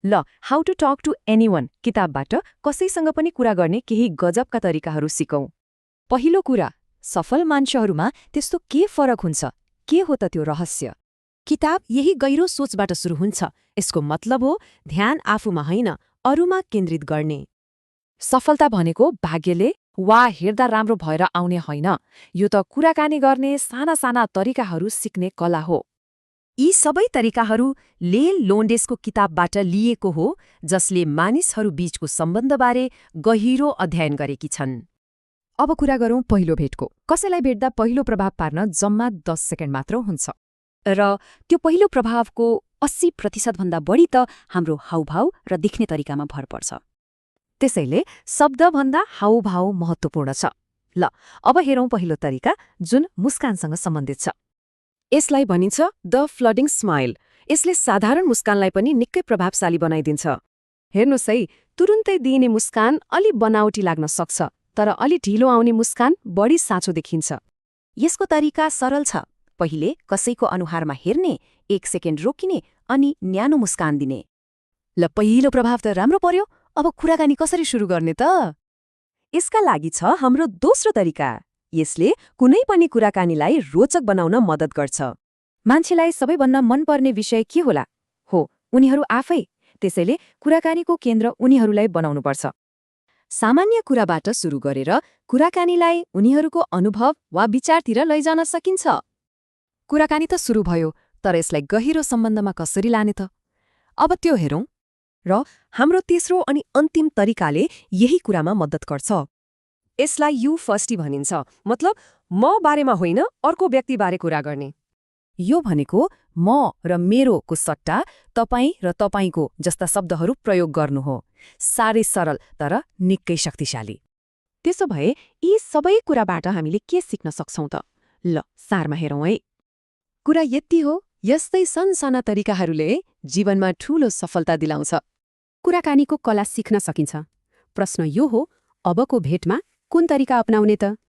ल how to talk to anyone किताबबाट कसैसँग पनि कुरा गर्ने केही गजबका तरिकाहरू सिकौं। पहिलो कुरा, सफल मान्छेहरूमा त्यस्तो के फरक हुन्छ? के हो त त्यो रहस्य? किताब यही गहिरो सोचबाट सुरु हुन्छ। यसको मतलब हो ध्यान आफूमा होइन, अरूमा केन्द्रित गर्ने। सफलता भनेको भाग्यले वा हेर्दा राम्रो भएर आउने होइन, यो त कुराकानी गर्ने साना साना तरिकाहरू सिक्ने कला हो। यी सबै तरिकाहरू लेल लोन्डेसको किताबबाट लिएको हो, जसले मानिसहरू बीचको सम्बन्धबारे गहिरो अध्ययन गरेकी छन्। अब कुरा गरौँ पहिलो भेटको। कसैलाई भेट्दा पहिलो प्रभाव पार्न जम्मा 10 सेकेन्ड मात्र हुन्छ। र त्यो पहिलो प्रभावको 80% भन्दा बढी त हाम्रो हाउभाउ र देख्ने तरिकामा भर पर्छ। त्यसैले शब्दभन्दा हाउभाउ महत्त्वपूर्ण छ। ल अब हेरौँ पहिलो तरिका, जुन मुस्कानसँग सम्बन्धित छ। यसलाई भनिन्छ द फ्लडिङ स्माइल। यसले साधारण मुस्कानलाई पनि निकै प्रभावशाली बनाइदिन्छ। हेर्नुहोस् है, तुरुन्तै दिइने मुस्कान अलि बनावटी लाग्न सक्छ, तर अलि ढिलो आउने मुस्कान बढी साँचो देखिन्छ। यसको तरिका सरल छ। पहिले कसैको अनुहारमा हेर्ने, 1 सेकेन्ड रोकिने अनि न्यानो मुस्कान दिने। ल पहिलो प्रभाव त राम्रो पर्यो, अब कुराकानी कसरी सुरु गर्ने त? यसका लागि छ हाम्रो दोस्रो तरिका। यसले कुनै पनि कुराकानीलाई रोचक बनाउन मद्दत गर्छ। मान्छेलाई सबैभन्दा मनपर्ने विषय के होला? हो, उनीहरू आफै। त्यसैले कुराकानीको केन्द्र उनीहरूलाई बनाउनुपर्छ। सामान्य कुराबाट सुरु गरेर कुराकानीलाई उनीहरूको अनुभव वा विचारतिर लैजान सकिन्छ। कुराकानी त सुरु भयो, तर यसलाई गहिरो सम्बन्धमा कसरी लाने त? अब त्यो हेरौँ। र हाम्रो तेस्रो अनि अन्तिम तरिकाले यही कुरामा मद्दत गर्छ। यसलाई यु फर्स्टी भनिन्छ, मतलब म बारेमा होइन, अर्को व्यक्तिबारे कुरा गर्ने। यो भनेको म र मेरोको सट्टा तपाईँ र तपाईँको जस्ता शब्दहरू प्रयोग गर्नु हो। साह्रै सरल तर निकै शक्तिशाली। त्यसो भए यी सबै कुराबाट हामीले के सिक्न सक्छौं त? ल सारमा हेरौँ है। कुरा यति हो, यस्तै सनसाना तरिकाहरूले जीवनमा ठूलो सफलता दिलाउँछ। कुराकानीको कला सिक्न सकिन्छ। प्रश्न यो हो, अबको भेटमा कुन तरिका अपनाउने त?